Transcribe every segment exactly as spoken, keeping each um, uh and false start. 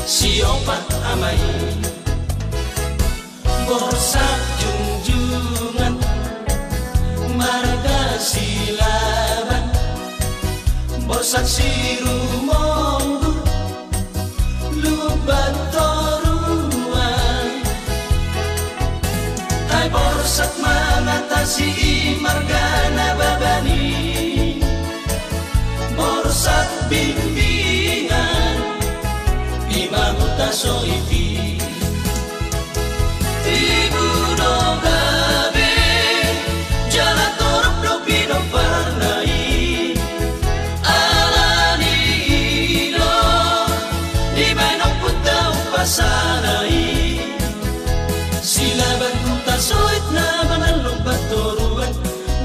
Siopat ama i. Borsak Junjungan, marga Silaban. Borsak Sirumonggur, Lumban Toruan. Hai Borsak Mangatasi, i marga Nababan i. Borsak Bimbingan, i ma hutasoit i. Tibu do gabe, jala torop do pinomparna i. Alani i do, dibaen ompunta umpasana i. Silaban hutasoit na manang Lumban Toruan,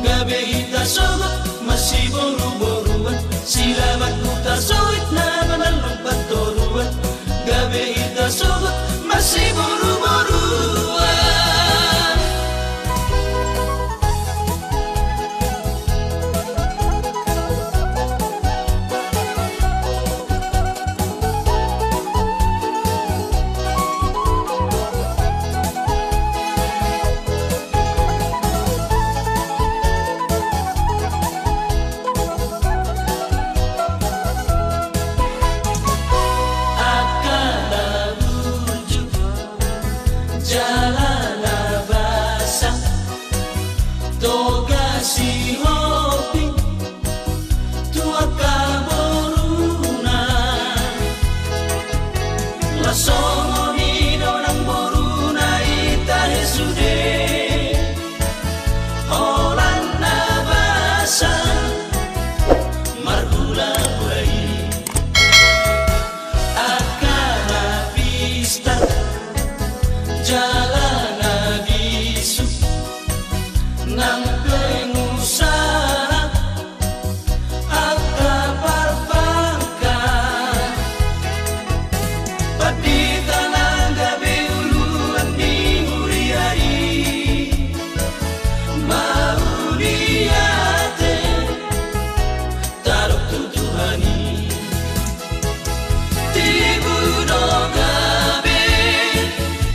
gabe hita sogot masiboruboruan. Silaban hutasoit na manang Lumban Toruan, gabe hita sogot masiboruboruan. Angka na burju jala na basa, Toga Sihombing tu angka boruna. Las songon i do nang boruna i tahe sude. Holan na basa marhulahula i. Angka na pistar jala na bisuk nang pengusaha, angka parpangkat. Pandita na gabe uluan ni huria i, mauliate. Tadok tu Tuhan i. Tibu do gabe,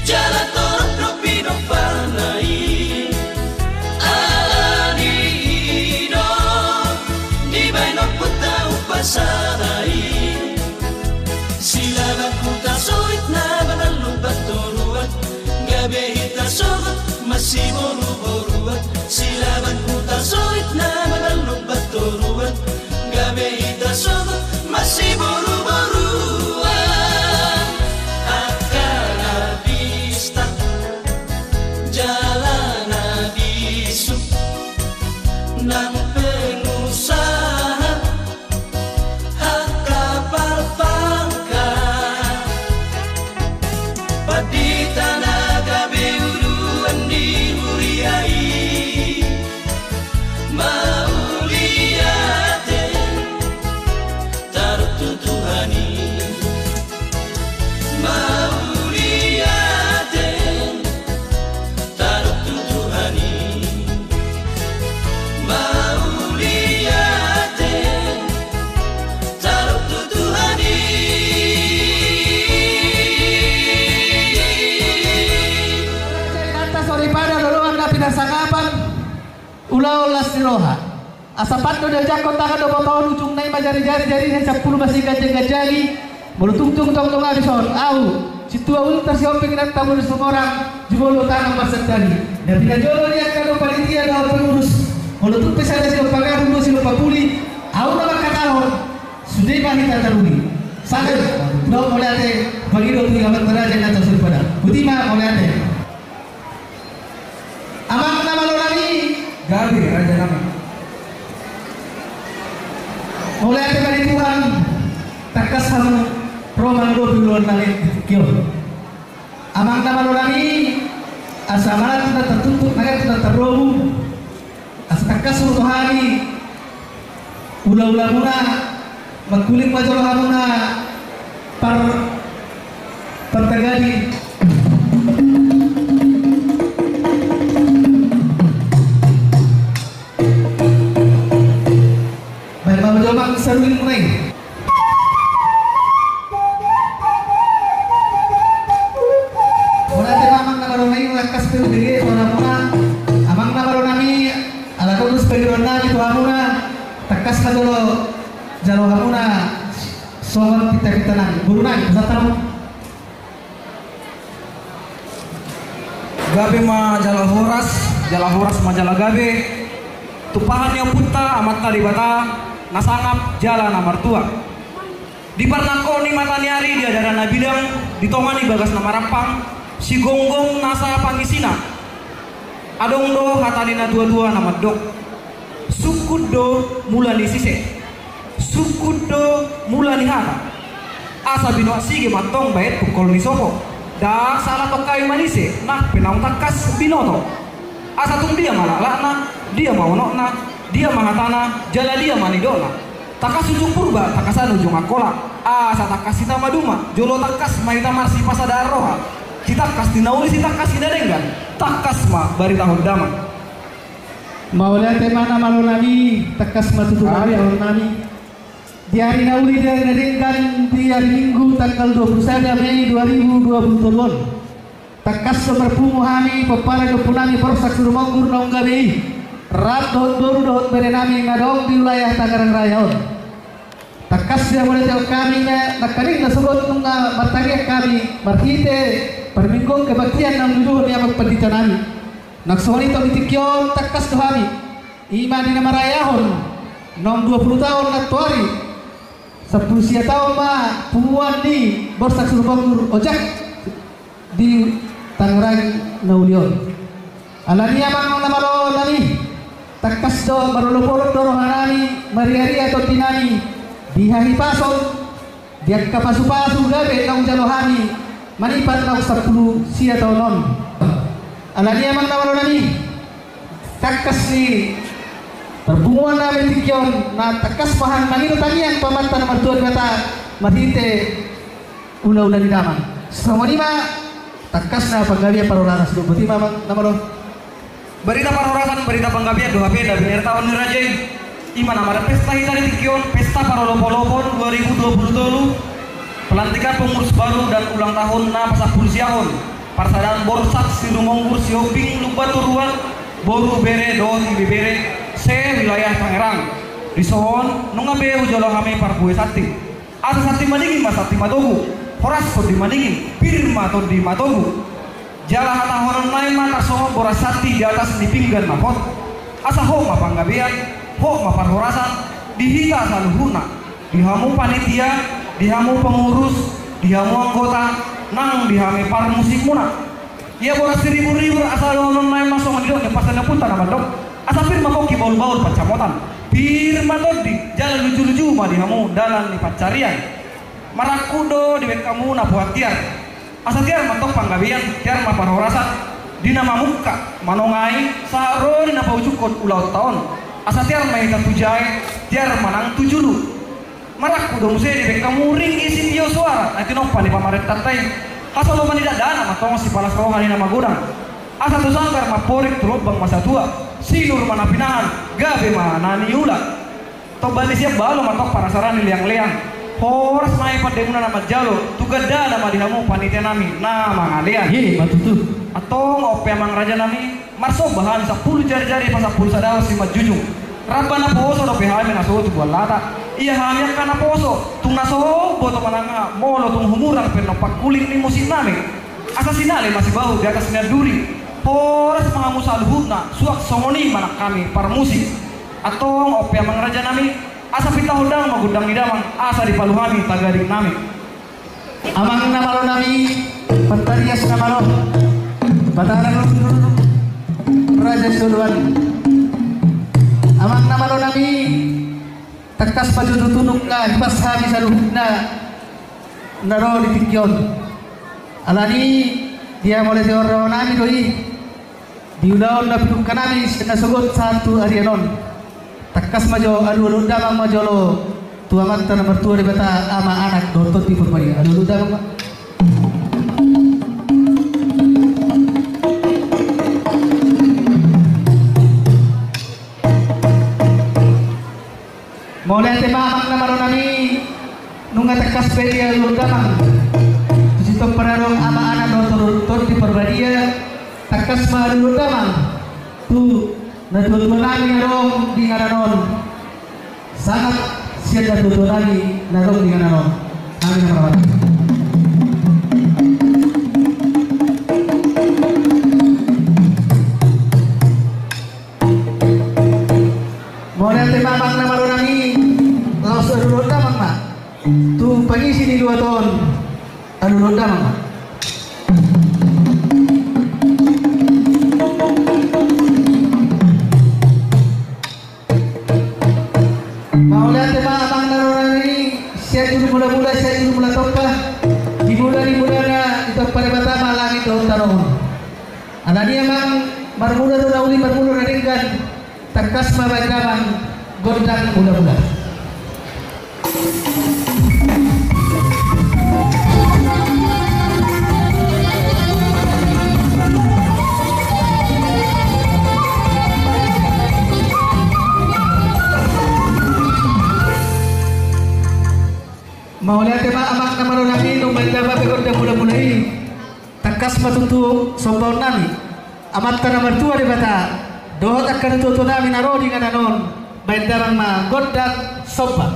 jala torop do pinomparna i. Alani i do, dibaen ompunta umpasana i. Silaban hutasoit na manang Lumban Toruan, gabe hita sogot masiboruboruan. Silaban hutasoit na manang Lumban Toruan, gabe hita sogot masiboruboruan. Angka na pistar jala na bisuk nang pengusaha, angka parpangkat. Pandita na gabe uluan ni huria i, mauliate. Tadok tu Tuhan i. Mauliate. Tadok tu Tuhan i. Mauliate. Tadok tu Tuhan i. Raja inanta soripada, loloan na pinasangapan, ulaon las ni roha. Asa pat do diojakhon tangan dohot otot on, ujungna i ma jarijari, jari na sampulu ma siganjangganjangi. Molo tung tung tongtong habis on, ahu Sintua Uluntar Sihombing inanta Murus Sumorang, jumolo tangan marsandari. Na pinajolo ni angka na panitia dohot pengurus. Molo tung pe sada silompa gadung, dua silompa puli, ahu na mangkatahon, sude ma hita taruli. Sada, mauliate, pangido tu inganan raja inanta soripada. Botima, mauliate. Amang na malolang i. Gabe, raja nami. Mauliate ma di Tuhan, tangkas hamu ro mangadopi ulaon nami di tingki on. Amang na malolang i, asa manat na tartutup, manat na tarrobu, asa tangkas ro tu hami, ulaula muna, mangkuling ma jolo hamuna par, partagadi. Baen ma jolo amang saluling muna i. Tenang, guru nai, pesan terang. Gabe ma jala horas, jala horas ma jala gabe. Tumpahan ni ompunta, Amanta Debata, na sangap jala na martua. Di parnangkok ni mata ni ari, di adaran na bidang, di tonga ni bagas na marampang, sigomgom nasa pangisina. Adong do hata ni na tuatua na mandok: Sungkun do mula ni sise, sungkun do mula ni hata. Asa binoan sige ma antong baen tungkol ni sopo. Ndang sala tong hami manise, nang pe naung tangkas binoto. Asa tung dia ma laklakna, dia ma unokna, dia ma hatana, jala dia ma nidokna. Tangkas ujung Purba, tangkasan ujung Angkola. Asa tangkas hita maduma, jolo tangkas ma hita marsipasadaan roha. Sitangkas ni na uli, sitangkas ni na denggan. Tangkas ma baritahon damang. Mauliate ma na malo nami, tangkas ma tutu baritahon nami. Di ari na uli, di ari na denggan, di ari Minggu tanggal dua puluh sada Mei dua ribu dua puluh tolu on. Tangkas do marpungu hami, pomparan ni ompu nami Borsak Sirumonggur naung gabe i, rap dohot boru dohot bere nami na adong di wilayah Tangerang Raya on. Tangkas do mauliate hami, na nangkaning na sogot nunga martangiang hami marhite parmingguon kebaktian naung niulahon ni amang pandita nami. Nang songon i tong di tingki on, tangkas do hami, i ma di na marayahon naung dua puluh taon nantoari. Sampulu sia taon ma punguan ni Borsak Sirumonggur ojak di Tangerang na uli on. Alani i amang na malo nami, tangkas do marolopolop do roha nami, mariaria tondi nami di hahipason, di angka pasupasu gabe naung jalo hami manipat naung sampulu sia taon on. Alani i amang na malo nami, tangkas ni parpunguan nami tingki on, na tangkas ma hami mangido tangiang tu Amanta na martua Debata marhite ulaula ni damang. Songon i ma tangkasna panggabean parhorasan, songon i ma amang na malo. Barita parhorasan, barita panggabean do hape na binertahon ni raja i. I ma na marpesta hita di tingki on, pesta parolopolopon dua ribu dua puluh tolu, pelantikan pengurus baru dan ulang tahun na pasampulu siahon parsadaan Borsak Sirumonggur Sihombing Lumban Toruan, boru, bere dohot ibebere se-wilayah Tangerang. Dison nunga be hujalo hami parbue santi. Asa santi madingin ma santi matogu, horas tondi madingin, pir ma tondi matogu. Jala hatahonon nai ma tarsongon boras santi di atas ni pinggan na hot. Asa hot ma panggabean, hot ma parhorasan di hita saluhutna, di hamu panitia, di hamu pengurus, di hamu anggota, nang di hami parmusikmuna. Ia boras siribur-ribur, asa dohonon nai ma songon nidok ni pasa ni ompunta na mandok: Asa pir ma pongki bahul-bahul pansamotan, pir ma tondi jala luju-luju ma di hamu dalan ni pansarian. Marangkup do dibaen hamu na pohan tiar. Asa tiar ma antong panggabean, tiar ma parhorasan di na mamungka, manongai sahat ro di na paujunghon ulaonta on. Asa tiar ma hita tu jae, tiar ma nang tu julu. Marangkup do muse dibaen hamu ringgit sitio soara na tinompa ni pamarentanta i. Hasolopan ni dakdanak ma antong sipalas roha ni na magodang. Asa tu sanggar ma amporik, tu lombang ma satua, sinur ma na pinahan, gabe ma na niula. Tomba ni sian balo ma antong panasarana ni leang-leang. Horas ma i pandemuna na manjalo, tu gandana ma di hamu panitia nami na mangalean. Antong on pe amang raja nami, marsomba hami sampulu jari-jari pasampulu sadahon simanjujung. Ramba naposo dope hami na so tubuan lata. Ia hami angka naposo, tung na so umboto manang aha, molo tung humurang pe na pangkuling ni musik nami. Asa sinale ma sibahu di atas ni anduri. Horas ma hamu saluhutna, suang songon i ma nang hami parmusik. Antong on pe amang raja nami, asa pintahon damang ma gondang ni damang, asa dipalu hami tagading nami. Amang na malo nami, Pantarias na malo, Batara Raja Soluan. Amang na malo nami, tangkas ma jo tutu nunga hipas hami saluhutna na ro di tingki on. Alani dia mauliate roha nami do i. Di ulaon na pidungka nami sian na sogot sahat tu arian on. Tangkas ma jo alualuhon damang ma jolo tu Amanta na martua Debata, Ama, Anak dohot Tondi Porbadia. Alualuhon damang ma. Mauliate ma amang na malo nami, nunga tangkas be dialualuhon damang tu sitompa na adong Ama, Anak dohot Tondi Porbadia. Tangkas ma alualuhon damang tu natuatua nami na adong di inganan on. Sangap sian natuatua nami na adong di inganan on. Amin, amin, amin. Mauliate ma amang na malo nami, laos alualuhon damang ma tu pangisi ni luat on, alualuhon damang ma. Mauliate ma amang na malo nami, sian julu mula-mula, sian julu mula tompa, di mula ni mulana ditompa Debata ma langit dohot tano on. Alani amang marmula do na uli, marmula na denggan, tangkas ma baen damang gondang mula-mula. Mauliate ma amang na malo nami, nunga baen damang be gondang mula-mula i. Tangkas ma tutu sombaon nami Amanta na martua Debata dohot angka natuatua nami na ro di inganan on, baen damang ma gondang somba.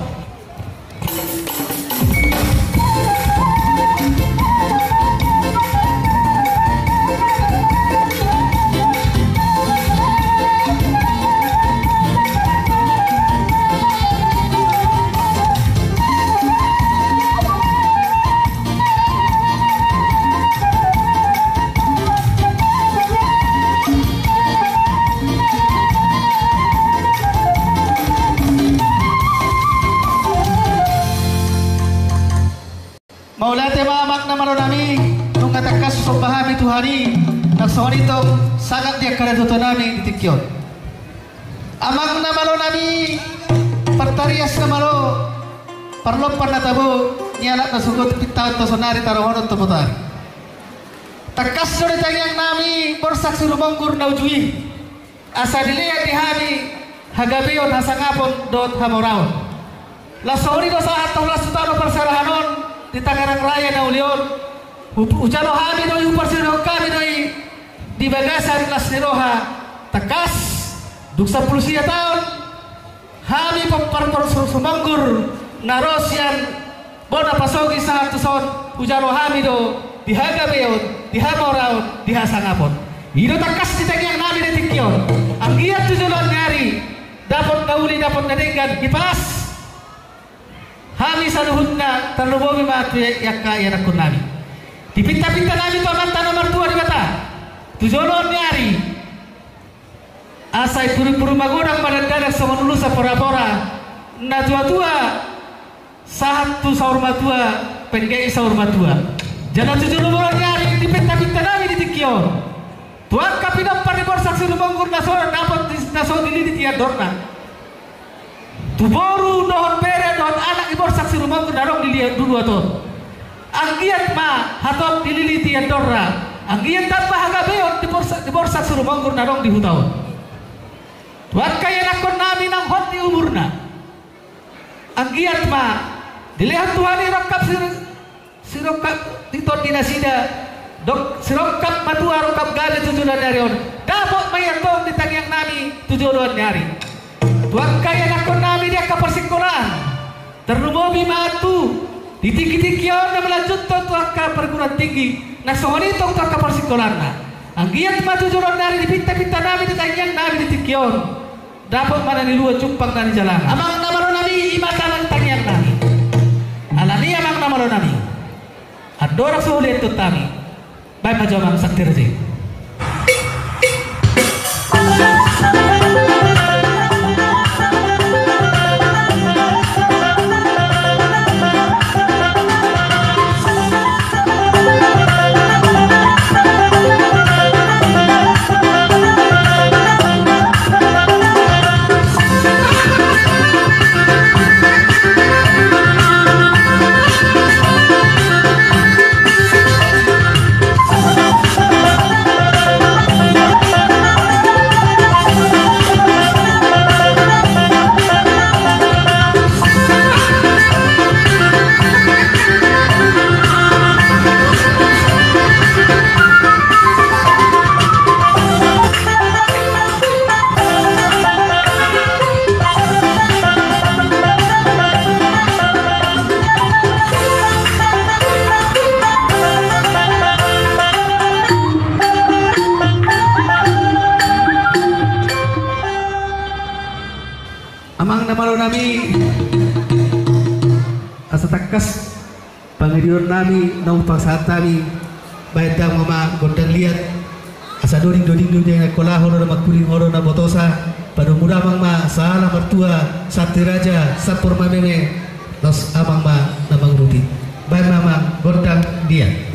Mauliate ma amang na malo nami, nunga tangkas somba hami Tuhan i, na songon i tong sagat di angka natuatua nami di tingki on. Amang na malo nami, partarias na malo, parlompan na tabo, nialap na sogot, pintaon tu saonari, taruhonon tu botari. Tangkas do di tangiang nami Borsak Sirumonggur na uju i, asa dilehon di hami hagabeon, hasangapon dohot hamoraon. Laos songon i do sahat tu las tu tano parserahan on di Tangerang Raya na uli on. Hu-, hujalo hami do i, huparsirohon hami do i di bagasan las ni roha. Tangkas dung sampulu sia taon hami pomparan Borsak Sirumonggur na ro sian bona pasogi sahat tu son, hujalo hami do di hagabeon, di hamoraon, di hasangapon. I do tangkas di tangiang nami di tingki on. Anggiat tu joloan ni ari dapot na uli, dapot na denggan, hipas hami saluhutna, tarlumobi ma tu angka ianakhon nami, dipinta-pinta nami tu Amanta na martua Debata tu joloan ni ari. Asa ipuru-puru magodang, madandadan songon ulos sapora-pora, natuatua sahat tu saur matua, pengge i saur matua. Jala tu joloan ni ari dipinta-pinta nami di tingki on tu angka pinompar ni Borsak Sirumonggur na so dapot di, na so dilili tiandorna. Tu boru dohot bere dohot anak ni Borsak Sirumonggur na adong di lia-, di luat on. Anggiat ma hatop dilili tiandorna. Anggiat tamba hagabeon di Borsak, di Borsak Sirumonggur na adong di huta on. Tu angka ianakhon nami naung hot di umurna, anggiat ma dilehon Tuhan i rongkap sir-, sirongkap di tondi nasida, dok-, sirongkap matua, rongkap gale tu joloan ni ari on. Dapot ma i antong di tangiang nami tu joloan ni ari. Tu angka ianakhon nami di angka parsingkolaan, tarlumobi ma tu di tingki-tingki on na melanjuthon tu angka perguruan tinggi, na songon i tong tu angka parsingkolaanna. Anggiat ma tu joloan ni ari dipinta-pinta nami di tangiang nami di tingki on. Dapot ma na niluluan, jumpang na nijalana. Amang na malo nami, i ma tangiang nami. Alani amang na malo nami, andorang so hulean tu hami, baen ma jo amang santir i. Nami na umpang sahat nami, baen damang ma gondang liat, asa doding-doding do na ingkon laho, na mangkuling do na botosa, padomu damang ma sahala martua, santi raja, sampur mameme, laos amang ma na mangurupi. Baen ma amang gondang liat.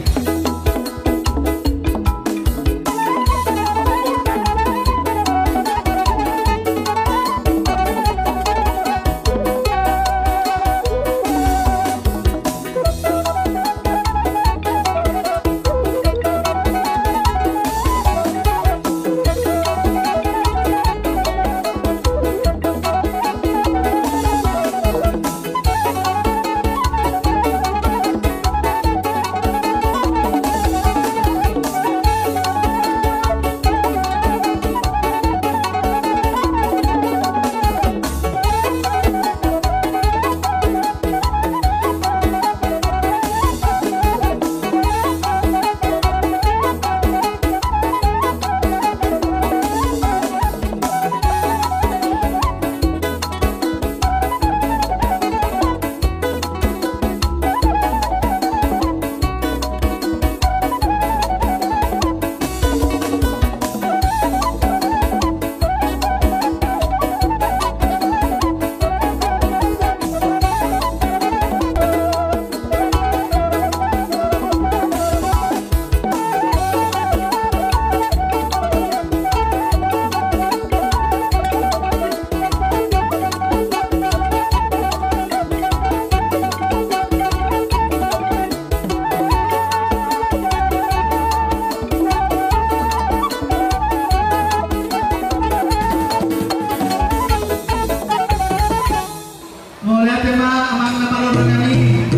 Mauliate ma amang na malo nami,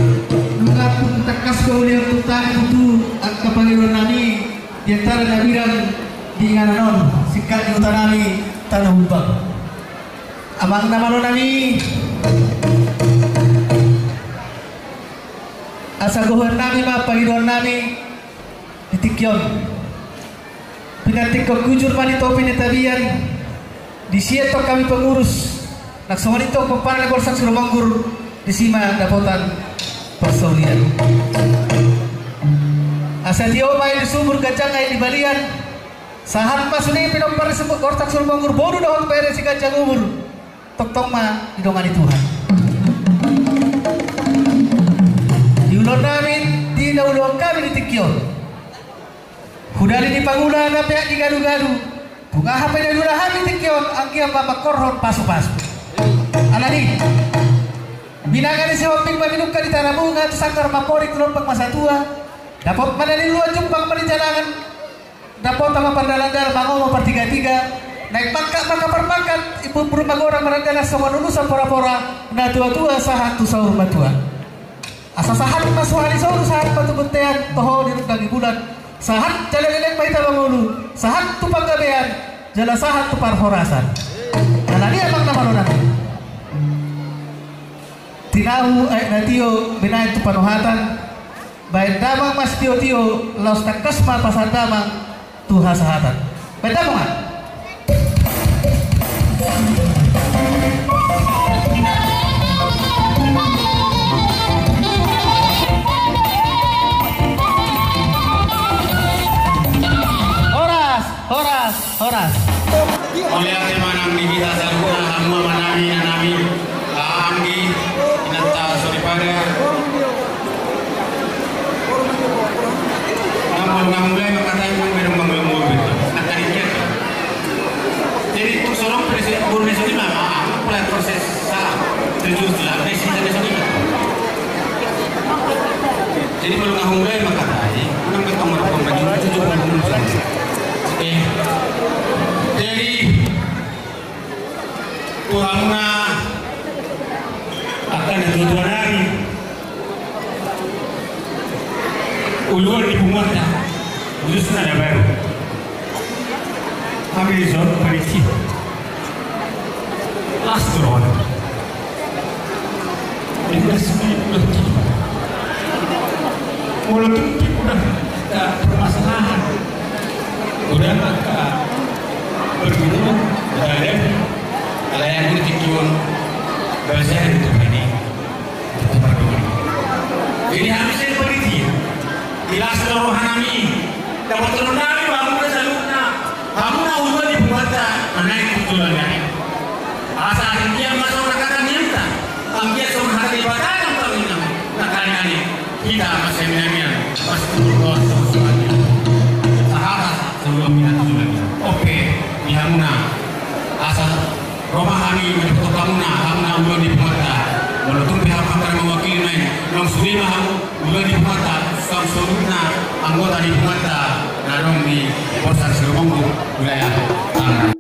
nunga tung tangkas do uli on tung tagi tutu angka pangidoan nami di antara na bidang di inganan on, singkat di huta nami Tano Humbang. Amang na malo nami, asa gohon nami ma pangidoan nami di tingki on. Pinantikkon hujur ma di topi ni tapian, disi antong hami pengurus, nang songon i antong pomparan ni Borsak Sirumonggur, disi ma dapotan parsaulian. Asa tio ma i di sumur, ganjang aek di balian, sahat ma sude pinompar ni Borsak Sirumonggur, boru dohot bere siganjang umur. Tongtong ma didongani Tuhan. Di ulaon nami, di na ulaon hami di tingki on. Hudali ni pangula na peak di galu-galu. Pungaha pe na niula hami di tingki on, anggiat ma mangkorhon pasu-pasu. Alani, binanga ni Sihombing ma minungka di Tanabunga, tu sanggar ma porik tu lombang ma satua. Dapot ma na niluan, jumpang ma di janangan. Dapotan ma pardalan-dalan, mangomo partiga-tiga, naeng mangkat ma angka parmangkat, imbur-imbur ma godang mardalan songon unusan pora-pora, na tua-tua sahat tu saur matua. Asa sahat ma suha ni solu, sahat ma tu bontean, toho di rungkang ni bulan, sahat jala leleng ma hita mangolu, sahat tu panggabean, jala sahat tu parhorasan. Alani amang na malo nami, tinahu aek na tio, binaen tu panuhatan. Baen damang ma sitio-tio, laos tangkas ma pasahat damang tu hasahatan. Baen damang ma. Horas, horas. Horas. Mauliate ma nang di hita saluhutna, hamu amanami, inanami, anggi, inanta soripada. Nang, nang mulai mangkatai, nang bereng bang lembur betul. Nang tadi dia. Jadi tu sorong presiden guru ni sini mah, mulai proses salah. Terjun sudah, presiden di sini. Jadi belum aku mulai mangkatai, nang bereng bang lembur betul. Oke. Jadi, tu hamuna angka natuatua nami, uluan ni punguanta, khususna na baru. Hami dison panitia. Las tu roha nami. Jadi, las tu roha nami. Molo tung pe godang angka permasalahan, godang angka pergumulan, godang, alai anggo di tingki on, basa di Tuhan i. Jadi hami sian panitia. Pabotohon nami ma hamu saluhutna, hamu na uluan ni punguanta, na naeng tu joloan ni ari. Asa anggiat ma songon hata ni amanta, anggiat songon hata ni Debata nang pangidoan nami, nangkaningan i hita masiamiamian, masiturut dohot songon-songon i. Sahata saluhutna tu joloan ni ari. Oke, di hamuna. Asa ro ma hami manjemput hamuna, hamuna uluan ni punguanta. Molo tung pe hamu mangkali mewakili, naeng naung sude ma hamu uluan ni punguanta, suang saluhutna anggota ni punguanta na adong di Porsar Sirumonggu, wilayah Tangerang.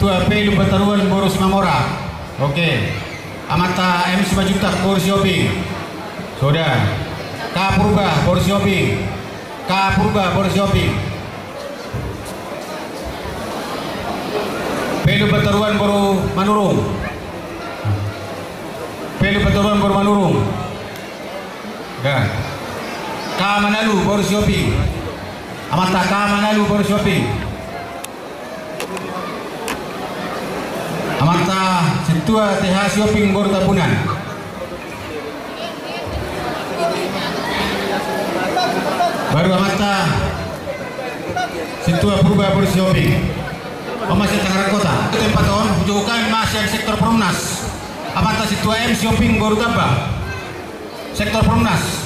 P Lumban Toruan boru Simamora. Oke. Amanta M Simanjuntak boru Sihombing. Sudah. K Purba boru Sihombing. K Purba boru Sihombing. P Lumban Toruan boru Manurung. P Lumban Toruan boru Manurung. Sudah. K Manalu boru Sihombing. Amanta K Manalu boru Sihombing. Amanta Sintua T H Sihombing boru Tambunan. Baru amanta Sintua Purba boru Sihombing. Oma Sintua Tangerang Kota. Tempat on, jauhkan masih sektor Perumnas. Amanta Sintua M Sihombing boru Tambak. Sektor Perumnas.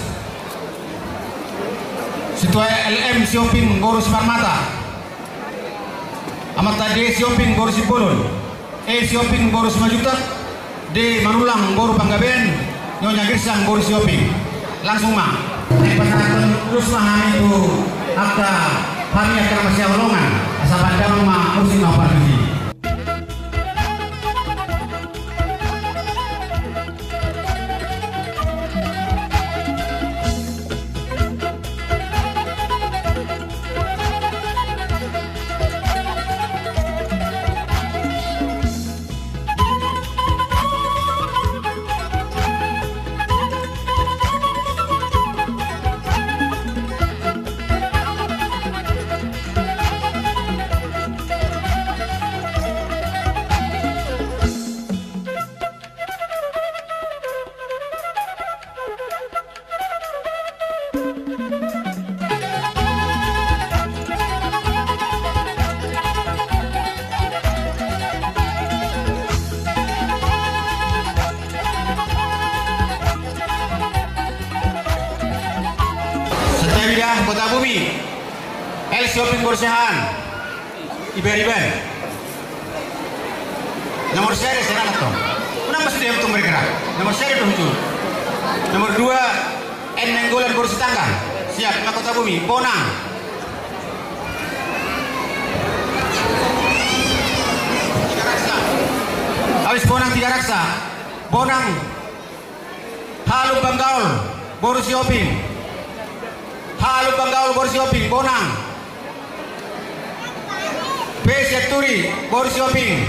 Sintua L M Sihombing boru Simarmata. Amanta D Sihombing boru Simbolon, E Sihombing boru Simanjuntak, D Manullang boru Panggabean, Nyonya Girsang boru Sihombing. Langsung ma. Pasahathon ulos ma hami tu angka hami angka na masihaholongan, asa pandang ma musik na opat tusi. Santabi da Kota Bumi. L Sihombing boru Siahaan. Ibar-ibar. Nomor sada, sada na tong. Unang masuk dia untung bergerak. Nomor sada tuh, hujur. Nomor dua, N Nainggolan boru Sitanggang. Siap, na Kota Bumi. Bonang. Habis Bonang, Tigaraksa. Bonang. H Lumban Gaol boru Sihombing. H Lumban Gaol boru Sihombing, Bonang. P Sianturi boru Sihombing.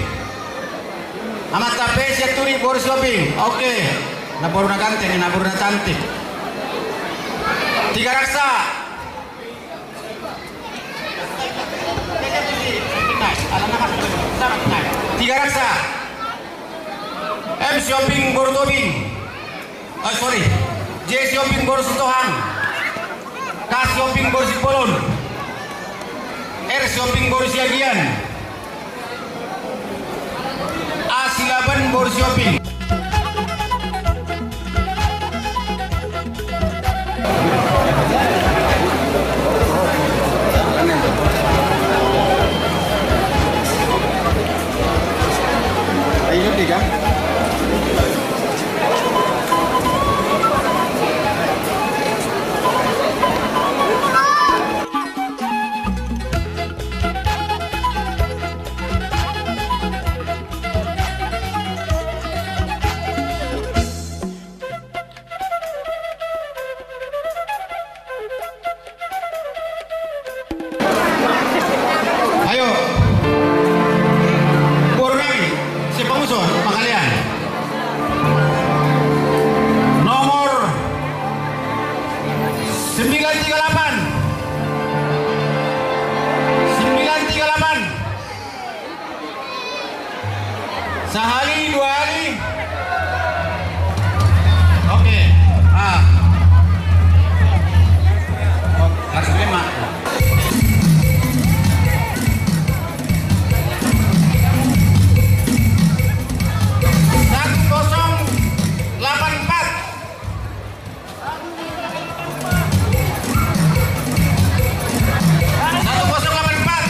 Amanta P Sianturi boru Sihombing. Oke. Na boru na ganteng, na boru na cantik. Tigaraksa. Tigaraksa. M Sihombing boru Tobing. Oh, sorry. J Sihombing boru Sitohang. K Sihombing boru Simbolon. R Sihombing boru Siagian. A Silaban boru Sihombing. Ayo. Boru nami, siap pamuson, pangalian. Nomor sembilan tiga delapan. Sembilan tiga delapan. Sahali, dua hali. Oke. Ah. Oh, harus lima. Satu kosong delapan empat. Satu kosong delapan empat.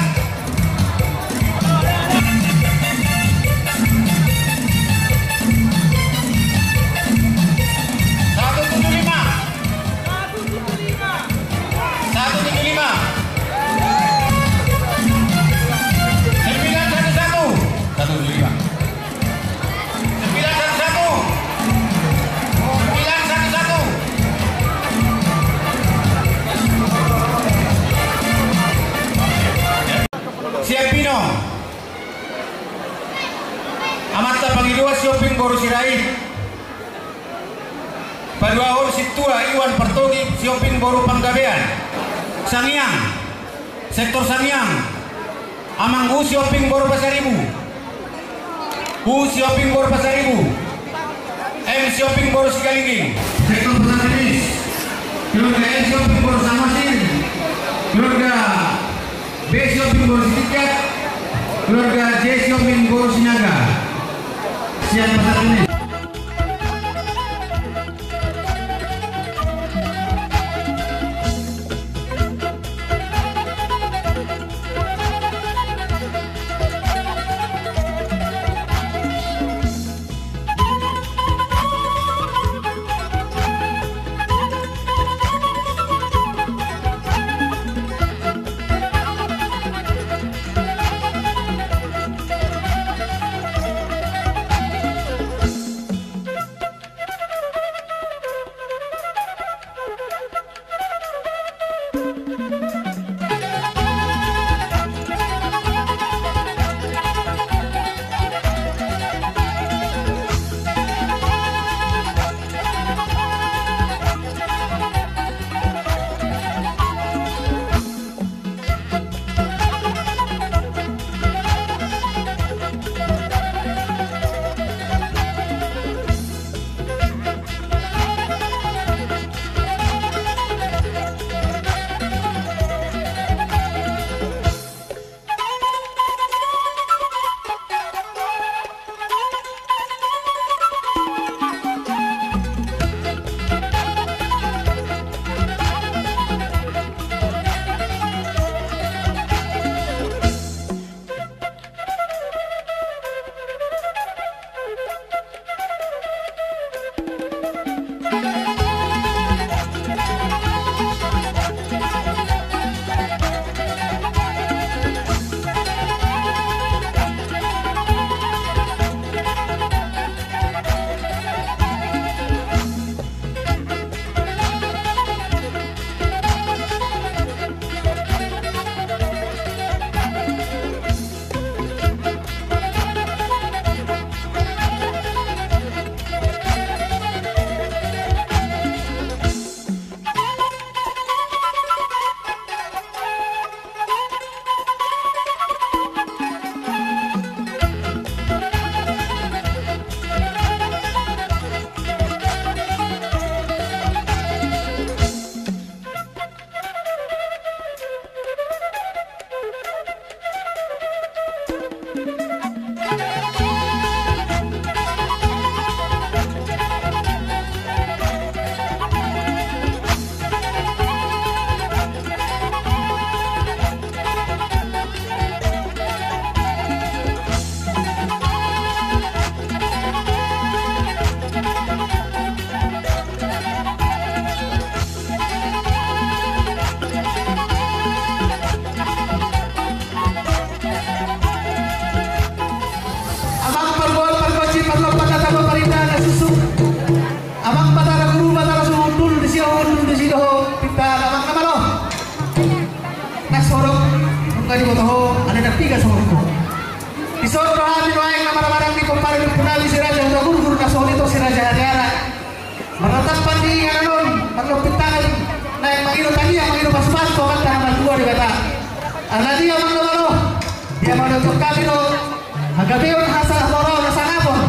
Iwan Partogi Sihombing boru Panggabean, Sangiang, sektor Sangiang, Amang U Sihombing boru Pasaribu, U Sihombing boru Pasaribu, M Sihombing boru Sigalingging, sektor Pasaribu, keluarga M Sihombing boru Samosir, keluarga B Sihombing boru Sitinjak, keluarga J Sihombing boru Sinaga. Siap, Pak Satpam. Amang parboru pargonsi parlompan na tabo parindahan na suksuk. Amang Batara Guru Batara Sumundul, disi ho hundul, disi do ho pinta, amang na malo. Nang sorok nunga diboto ho, alai na piga songon ho. Dison do hami nuaeng na marhamaranggi pomparan ni ompunami si Raja Hutagurgur na so hurang i, si Raja Hariara. Marnatap di inganan on, marlompit tangan, naeng mangido tangiang, mangido pasupasu tu Amanta na martua Debata. Alani i, amang na malo, dihamuna hami do hagabeon, hasahamauraon, hasangapon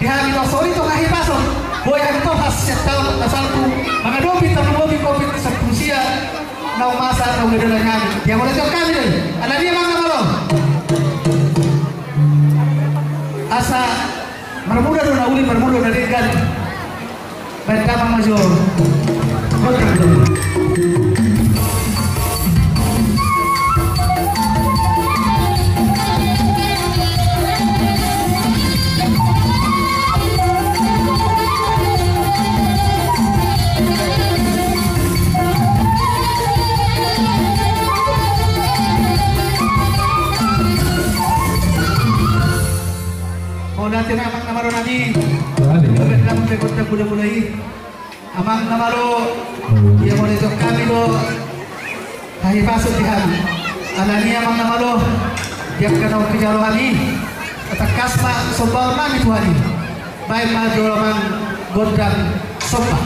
di hami, na so hurang i hahipason, boi hami tolhas sian taon na salpu mangadopi tarlumobi Covid sampulu sia naung masa, naung denggan hami. Dihamuna hami do i. Alani i, amang na malo, asa marmuda do na uli, marmuda do na denggan. Baen damang ma jo. Gondang do. Mauliate ma, amang na malo nami. Mauliate. Baen damang ma jo gondang mula-mula i. Amang na malo, dihamuna hami do hahipason di hami. Alani i, amang na malo, di angka na hujalo hami, tangkas ma sombaon nami tu hami. Baen ma jo, amang, gondang somba.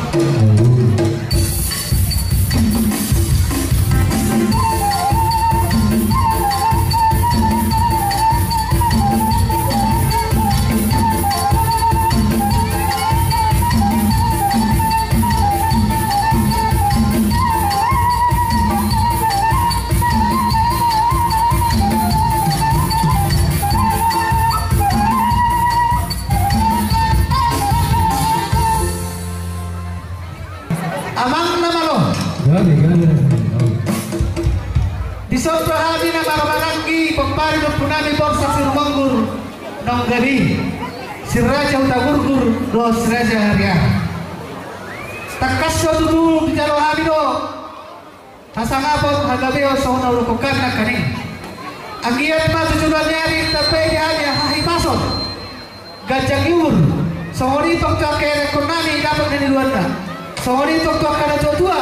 Amang na malo. Gabe, gabe, gabe. Dison do hami na marhahamaranggi pomparan ni ompunami Borsak Sirumonggur, naung gabe i, Si Raja Hutagurgur dohot Si Raja Hariara. Tangkas do tutu dijalo hami do hasangapon, hagabeon songon na hudok nangkaning. Anggiat ma tu joloan ni ari tambai di hami hahipason, ganjang ni umur. Songon i tong tu angka ianakkonnami dapot na niluanna. Songon i tong tu angka natuatua,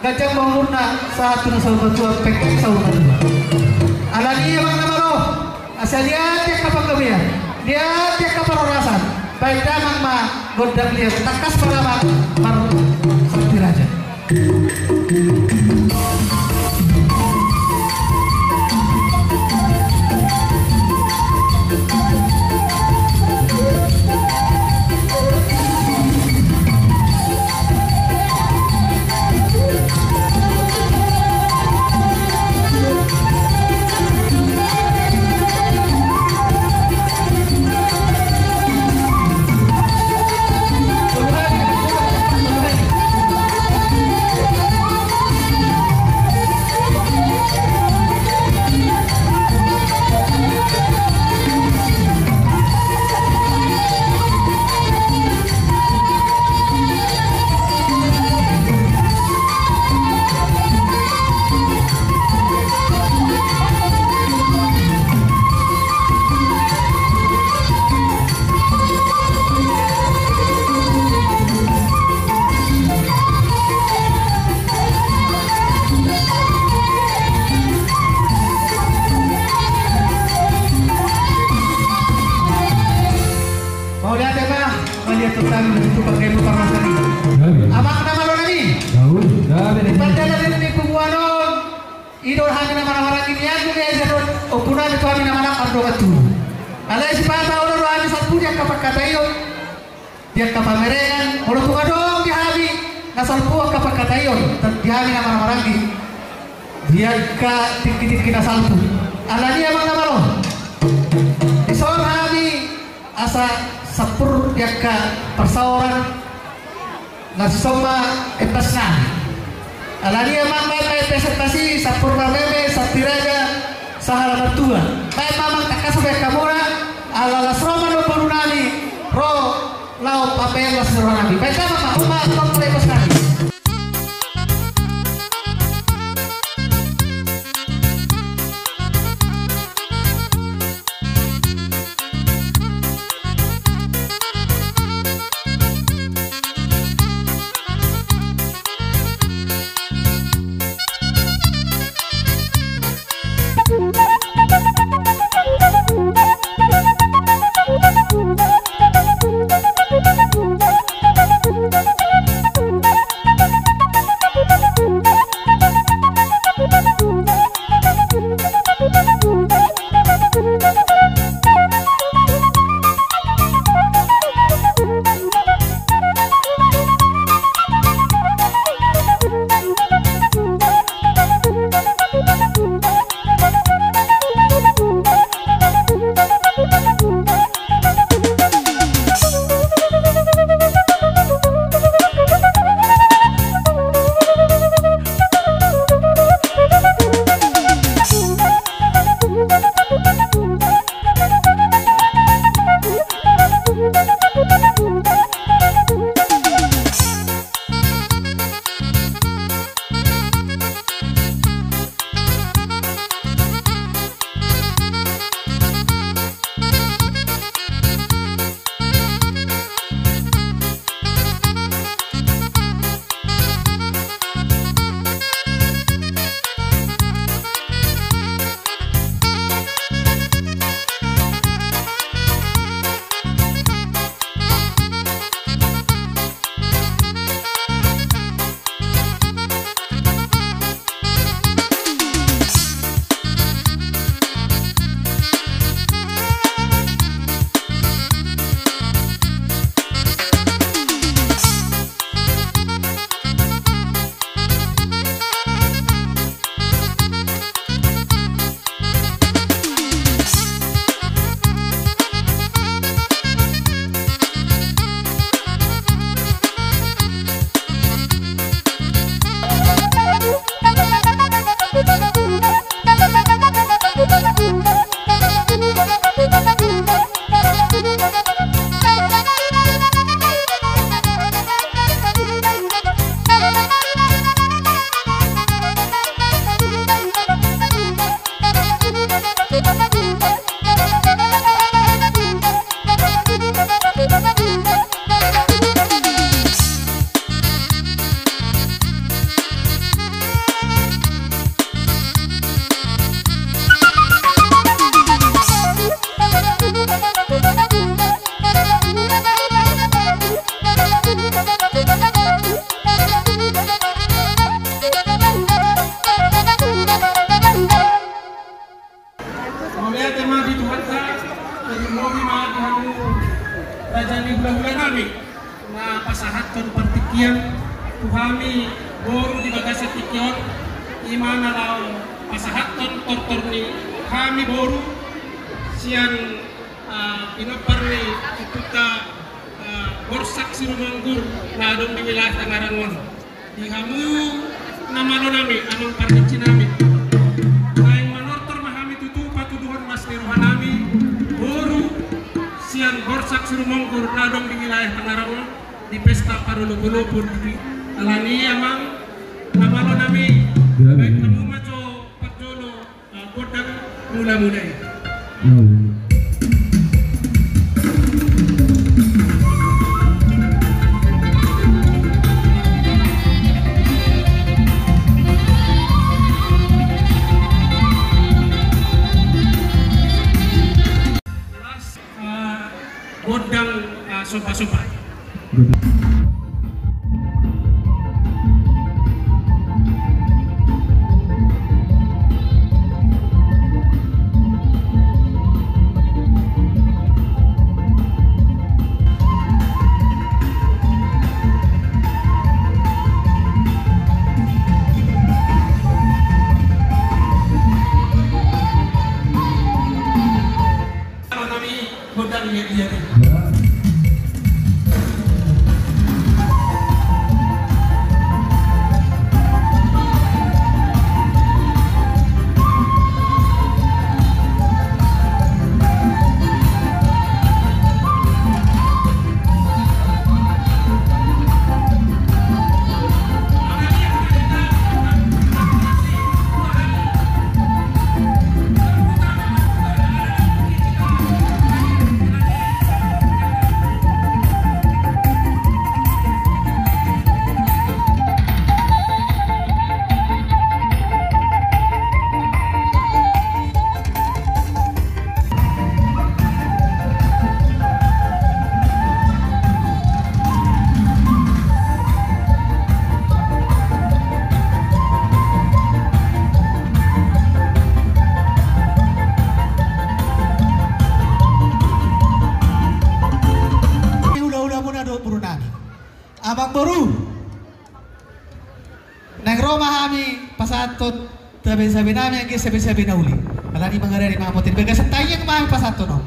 ganjang ma umurna sahat tu na saur matua, pengkeng saur matua. Alani i, amang na malo, asa liat di angka panggabean, liat di angka parhorasan, baen damang ma gondang liat, tangkas ma damang marsanti raja. Mauliate ma, mauliate tu hami, tu panggabean parhorasan i. Amang na malo nami. Gabe, gabe. Di pardalanan ni punguan on, i do hami na marhahamaranggi, niagu ni esa do ompunami tu hami na manang mardongan tubu. Alai sipata olo do hami salpu di angka pangkataion, di angka pamerengan, molo tung adong di hami na salpu angka pangkataion, di hami na marhahamaranggi, di angka tingkitingki na salpu. Alani i, amang na malo, dison hami asa sampur di angka parsaoran, na dison ma embas nami. Alani i, amang, baen ma embas-embas i, sampur marmeme, santi raja, sahala martua. Baen ma, amang, tangkas ma baen hamuna, ala las ro ma nuaeng boru nami, ro laho mambaen las ni roha nami. Baen damang ma, amang, tong ma embas nami. Hami boru di bagasan tingki on, i ma na laho pasahathon tortor ni hami boru sian, ah, pinompar ni ompunta, ah, Borsak Sirumonggur na adong di wilayah Tangerang on. Di hamu na malo nami, amang pargonsi nami. Naeng manortor ma hami tutu patuduhon las ni roha nami, boru sian Borsak Sirumonggur na adong di wilayah Tangerang on, di pesta parolopolopon i. Alani i amang, na malo nami, baen hamu ma jo parjolo, ah, gondang mula-mula i. Ah, gondang, ah, somba-somba. Gondang liat-liat i. Hula-hula muna do boru nami. Amang boru. Naeng ro ma hami pasahathon sabe-sabe nami, anggiat sabe-sabe na uli. Alani mangarade ma hami, di bagasan tangiang ma hami pasahathon on.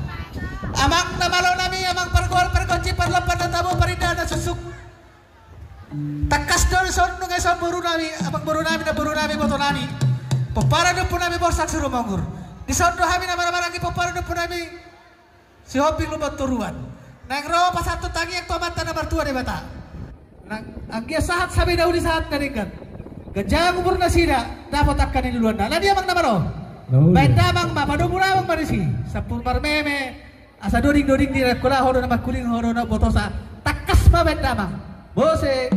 Amang na malo nami, amang pargual, pargonsi, parlompan na tabo, parindahan na suksuk. Tangkas do dison nunga dison boru nami, amang boru nami, na boru nami, boto nami. Pomparan ni ompu nami Borsak Sirumonggur. Dison do hami na marhahamaranggi pomparan ni ompu nami Sihombing Lumban Toruan. Naeng ro pasahathon tangiang tu Amanta na martua Debata. Nang anggiat sahat sabe na uli, sahat na denggan. Ganjang umur nasida, dapot angka niluluanna. Alani i amang na malo. Baen damang ma, padomu damang ma disi. Sampur marmeme, asa doding-doding ni rangkula, ho do na mangkuling, ho do na botosa. Tangkas ma baen damang. Mose.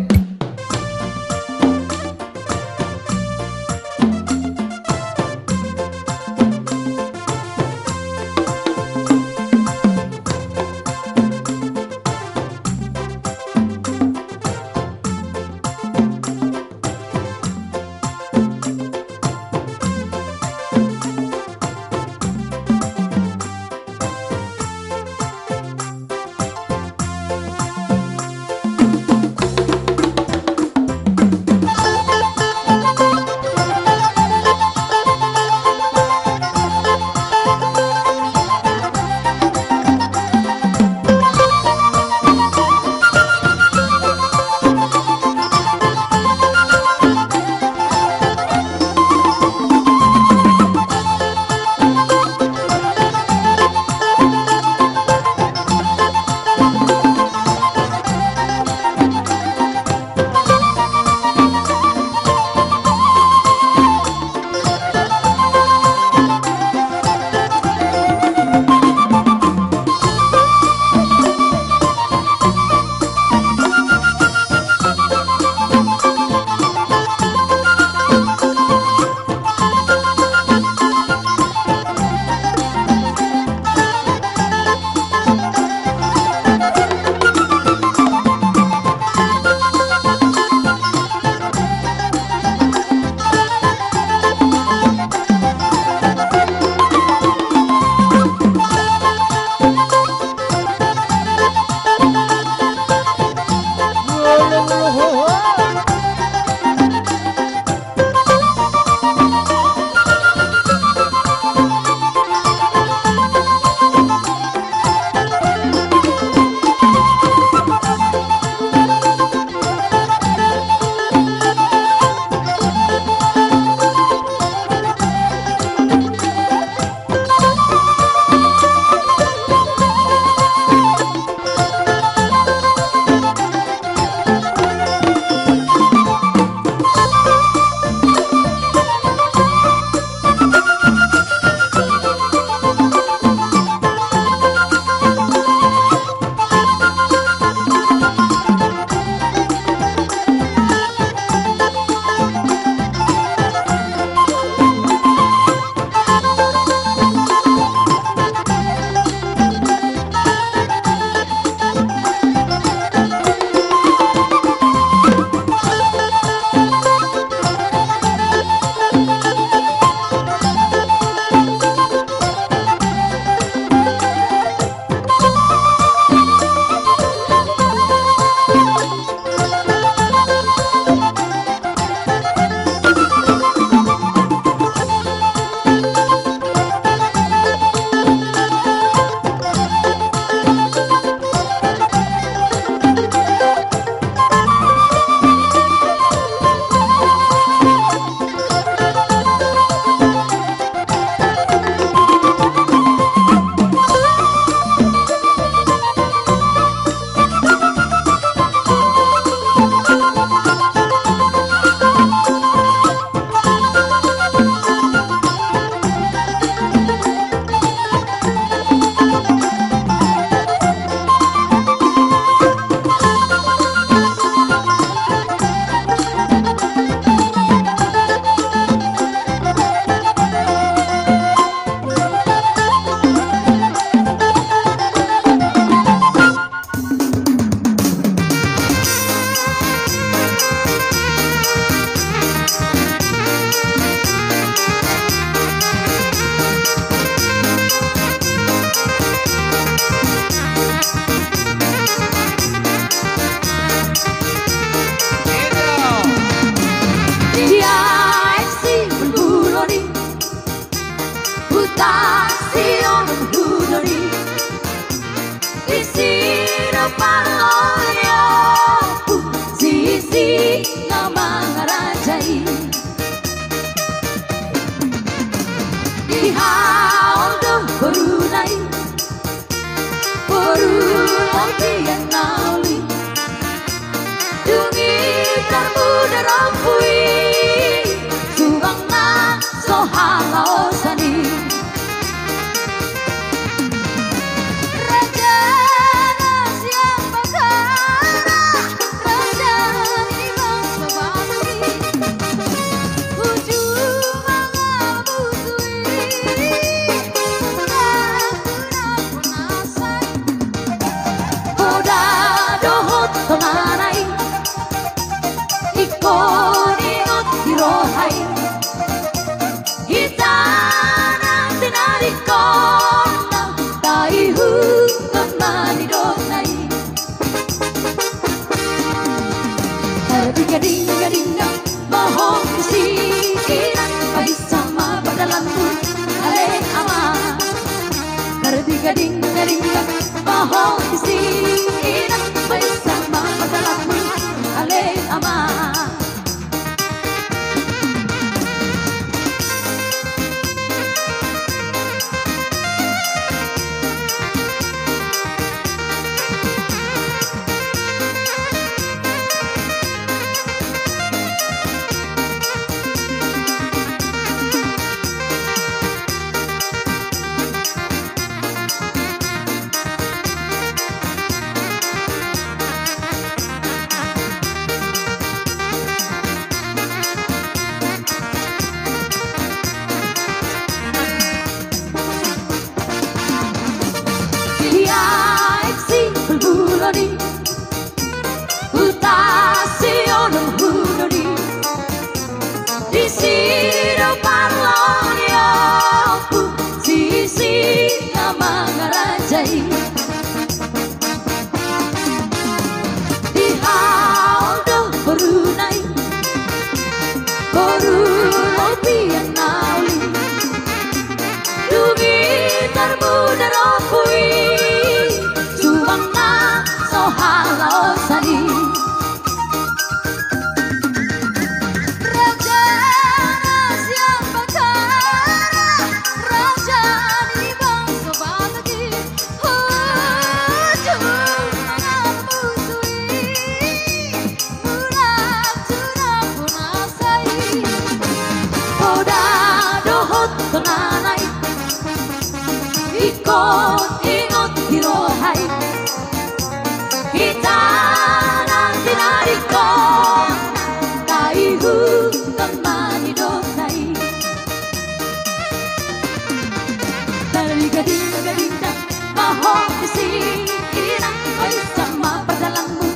Obian na uli. Dung i tarmuda rompu i, suang na so halaosan i. Raja na sian Bahtara, raja ni bangso Batak i. Uju mangalap uju i, mangalap na sai. Poda dohot tongana i, ingkon ingot di roha i. Hita na tinadingkon na, taihuthon ma nidokna i. Tardigading-gading na, boha disi inang, pahinsa ma pardalanmu ale ama. Tardigading-gading na, boha disi inang, pahinsa ma pardalanmu ale ama. Di aek sibulbulon i, huta siolomulon i, disi do parloak ni ompu Sisi na mangarajai. Di hau do boruna i, boru Obian na uli. Dung i tarmuda rompu i, suang na so halaosan i. Raja na sian Bahtara, raja ni bangso Batak i. Uju mangalap uju i, mulak tu nampuna sai. Poda dohot tongana i, ingkon ingot di roha i. Hita na tinadingkon, taihuthon ma nidokna i. Tardigading-gading da, boha disi inang, pahinsa ma pardalanmu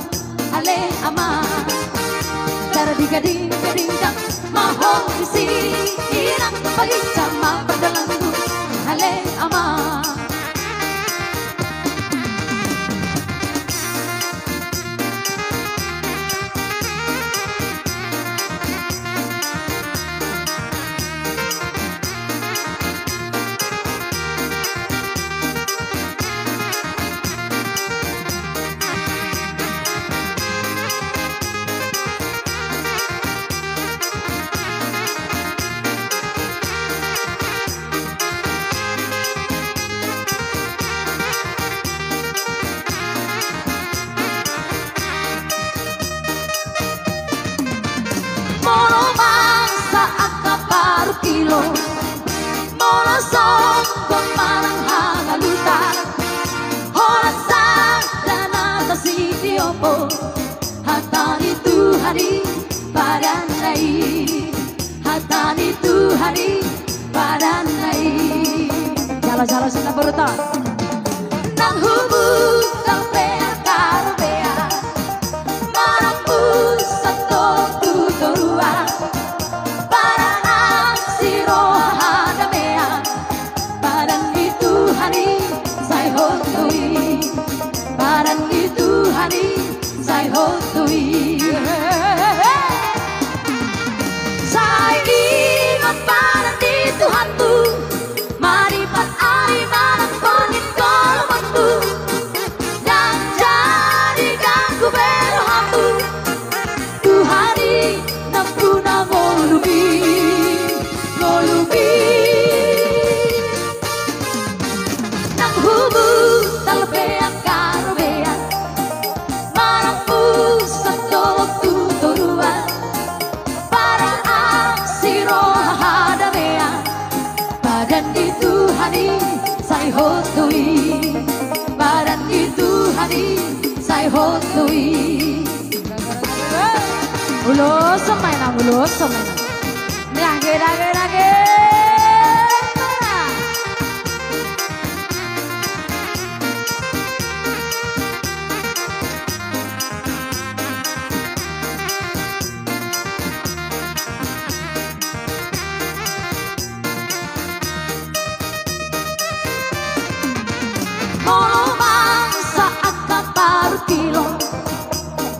ale ama. Tardigading-gading da, boha disi inang, pahinsa ma pardalanmu ale ama. Molo masa angka parungkilon, molo sombong manang hagalutan, holan sada na tasitiophon, hata ni Tuhan i padanna i. Hata ni Tuhan i padanna i. Jalo-jalo sian namboru ta. Nang hubuka pe angka robean, manang pusat tu toruan, padan ni roha hadamean, padan ni Tuhan i sai hot do i. Padan ni Tuhan i sai hot do i. Sai ingot padan ni Tuhanmu, maripat ari manang pongin kolomanmu, ndang jadi ganggu be rohamu. Tuhan i nampuna Hot do i, padan ni Tuhan i sai hot do i. Ulos ma inang, ulos ma inang. Dage, dage, dage. Mana? Molo bangsa angka parungkilon,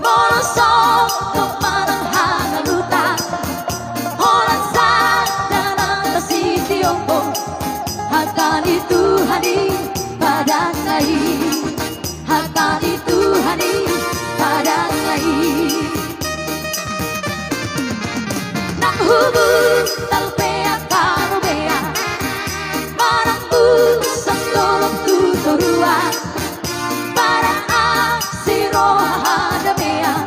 molo sogot manang haganutan, holan sada nang sitio, hata ni Tuhan i padanna i. Hata ni Tuhan i padanna i. Nang hubuntal pe angka robean, manang busak dolok tu toruan, padan asi roha hadamean,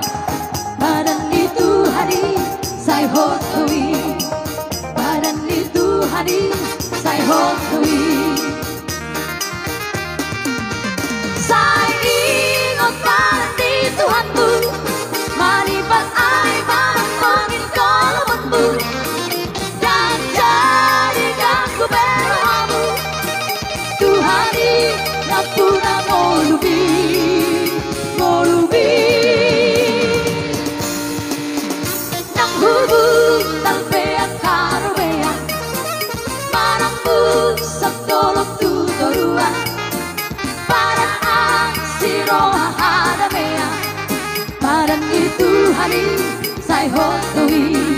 padan ni Tuhan i sai hot do i, padan ni Tuhan i sai hot do i. Sai ingot padan ni Tuhanmu, manipat ai manang mangingkol lomonmu. Ndang jadi ganggu be rohamu, Tuhan i nampuna ngolubi, ngolubi. Nang hubuntal pe angka robean, manang busak dolok tu toruan, padan asi roha hadamean, padan ni Tuhan i sai hot do i.